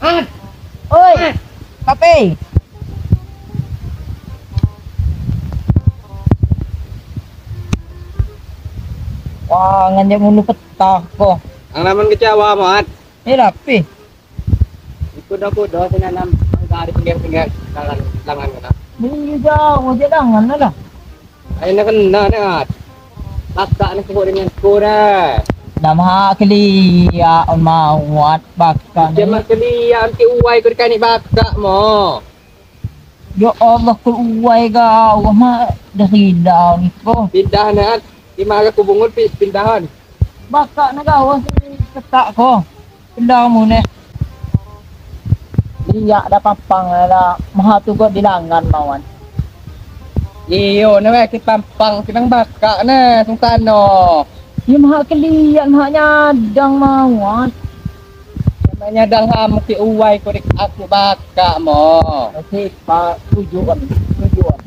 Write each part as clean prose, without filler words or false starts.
An. Oi. Kape. Wah, nganjak mulu petah ko. Ang naman kecewa mat. Eh rapi. Kuda-kuda sinanam ang dari pinggir-pinggir langan ka na. Hindi jauh, aja langan na lah. Ay na kena na. Baka na ko rin yan ko na. Nama kelia on mawat baka. Dia mah kelia ki uai ko kani baka mo. Ya Allah ko uai ga wah ma dah ridah ni ko. Pindah na di maga ko bungol pindahan. Baka na ga wah ketak ko. Pindah mo ne. Liyak dah pampang lah maha tugot di langan mawan. Iyo na weh ki pampang kinang baka na sung tano. Ya maha kelian maha nyadang mawan. Ya nyadang hamu ki uwai ko rik aku baka mo. Okey pa tujuan tujuan.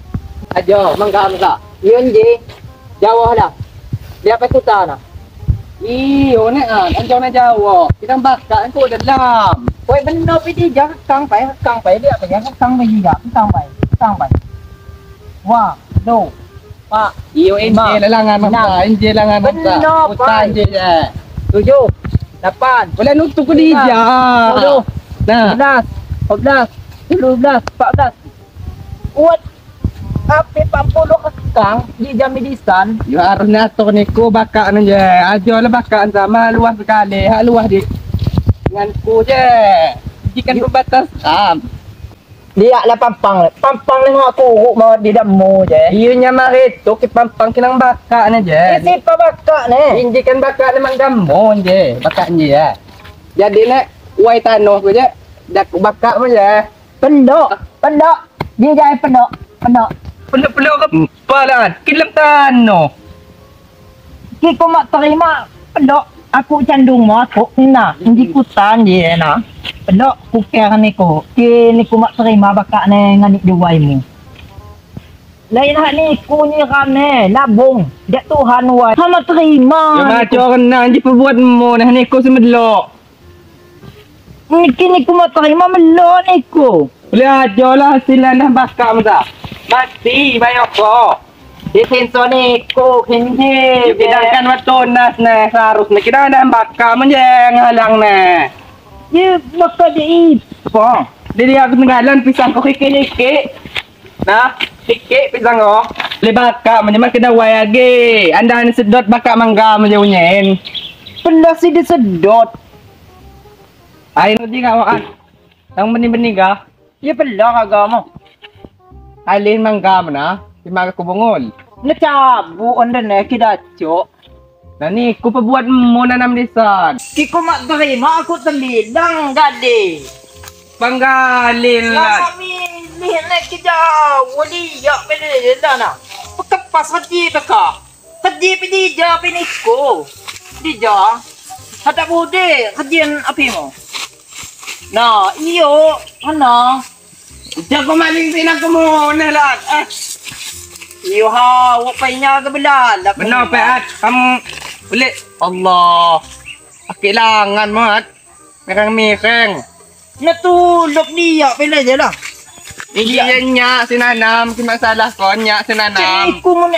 Ajo mangga mangga. Yun je jauh dah. Dia apa kuta na. Iyo na an anjo na jauh. Kinang baka ko dalam. Oi benar pi dia kang pai dia apa yang kang pai juga kang pai. Wah, do. Pak, iyo enje langan mangga, enje langan mangga. Benar enje je. 7 8. Boleh nutup ke dia. 10. Nah. 11, 12, 13, 14. Uat api 40 kang di jamidisan. Yo harus natur niku bakaan je. Ajo lah bakaan sama luas sekali. Hak luas di dengan ku je. Jikan pembatas am. Dia lah pampang. Pampang ni aku uruk mau di demo je. Iyo nya mari tu ki pampang kinang baka ni je. Isi pa baka ni. Injikan baka ni mang demo je, baka ni ya. Jadi nak uai tanah ku je. Dak baka pun je. Pendok, pendok. Dia jangan pendok, pendok. Pendok-pendok ke palan. Kilam tanah. Ki ko mak terima pendok. Aku candung mo aku na hindi ko tan je na. Pendok ku kira ni ko. Ki ni ko mak terima baka ne ngani duwai mu. Lain hak ni ku ni rame labung. Dak Tuhan wai. Ha mak terima. Ya maco kena anji perbuat mu nah ni ko semelok. Ni kini ku mak terima melok ni ko. Boleh aja lah sila nah baka mu ta. Mati bayar ko. Di sensor ni ko kini. Kita kan waktu nas ne seharusnya kita dah baka menjeng halang ne. Dia baka dia ipo. Jadi aku tenggalan pisang ko kiki-kiki. Nah, kiki pisang ko. Le baka menjemak kena wai lagi. Anda ni sedot baka mangga menjeunyen. Pelas dia sedot. Ai no di kawan. Tang benih-benih ga? Ya pelah agama. Alin mangga mana? Di maga ko bungol. Nacabu onda ne kidacok. Nah ni ku perbuat mu nanam lisan. Ki ko mak terima aku tembilang gade. Panggalin lah. Lama milih ne kijau wali ya pele dah na. Pekepas haji peka. Haji pi dia pi niko. Dija. Hadap bude hajian api mo. Nah, iyo ana. Jago maling sinak mo na lah. Ah. Iyo ha, wapainya ke belal. Benar pak, kamu boleh. Allah. Kehilangan mat. Mereng-mereng. Natulog dia pele je lah. Iya nya sinanam, ki masalah ko nya sinanam. Cik ku mun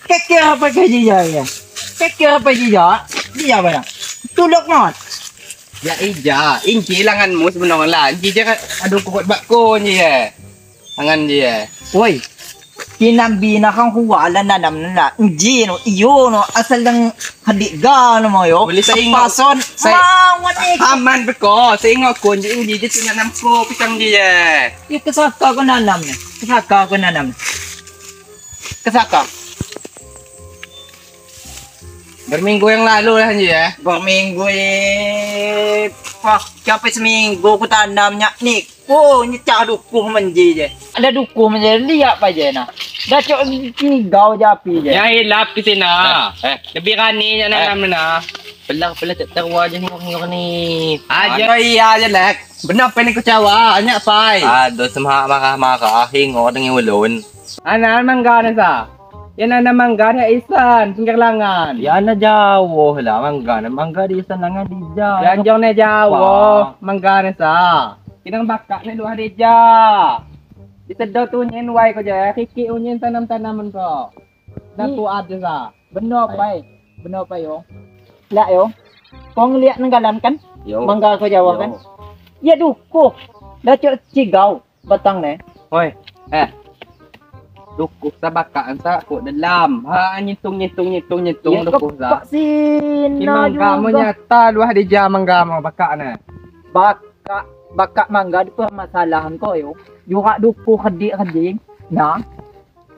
keke apa ke dia ya. Keke apa dia? Dia apa? Tulog mat. Ya ija, inji langanmu sebenarnya lah. Inji je aduh kokot bakko ni ya. Tangan dia. Woi. Kinambi na kang huwala na nam na inji no iyo no asal lang hadik ga no mo yo. Boleh sa ingo. Pason mawan eh. Aman beko, sa ingo ko inji inji je sinanam ko pisang dia. Ya kesaka ko nanam ni. Kesaka ko nanam. Kesaka. Berminggu yang lalu lah ni ya. Berminggu eh. Pak, sampai seminggu ku tanamnya ni. Oh, ni cak dukuh menji je. Ada dukuh menji lihat pa je nah. Dah cok tigau je api je. Ya hilap ke sini. Lebih rani nya nanam na. Pelah-pelah tak tahu aja ni ni. Aja iya je lek. Benar pe ni ku cawa, anya pai. Aduh semha marah-marah hingo dengan ulun. Ana mangga na sa. Ya nana mangga dia isan pinggir langan. Ya na jauh lah mangga na mangga di isan langan di jauh. Ya jauh ne jauh mangga ne sa. Kinang bakak ne luah deja. Disedot unyen wai ko je, kiki unyen tanam-tanaman ko. Dan tuat je sa. Benar pai. Benar pai yo. Lak yo. Kau ngeliat nenggalan kan? Yo. Mangga ko Jawa kan? Ya dukuh. Dah cok cigau batang ne. Oi, eh. Dukuh sa bakaan sa ko dalam. Ha nyitung nyitung nyitung nyitung Ya, dukuh sa. Pak sina Mangga mo juga. nyata luah deja mangga mo bakak ne. Bakak bakak mangga di permasalahan ko yo. Jurak dukuh kedik-kedik. Nah.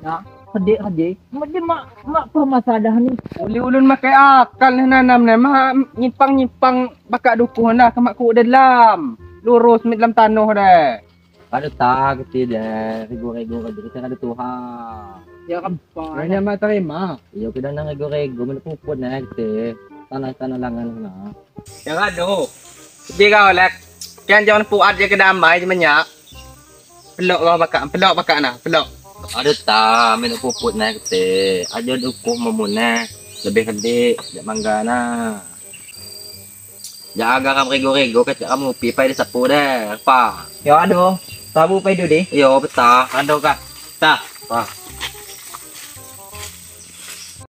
Nah, kedik-kedik. Mak dia mak mak permasalahan ni. Uli ulun makai akal ni nanam ni. Maha nyimpang-nyimpang bakak dukuh na kemak ku dalam. Lurus mit dalam tanah dah. Ada tak kecil deh, rego-rego kerja kita ada Tuhan. Ya apa? Hanya mak terima. Iyo kita nang rego-rego mana puput na kecil. Tanah-tanah langan na. Yang aduh. Dia kau lek. Kan jangan puat je ke damai je banyak. Pelok kau bakak, pelok bakak nah, pelok. Ada tak mana puput na kecil. Ada dukuh memuna lebih kedik, jak mangga na. Jaga kamu rego-rego kecil kamu pipai di sapu deh, apa? Ya aduh. Sabu pai dulu deh. Iyo betah. Aduh kah. Tak. Wah.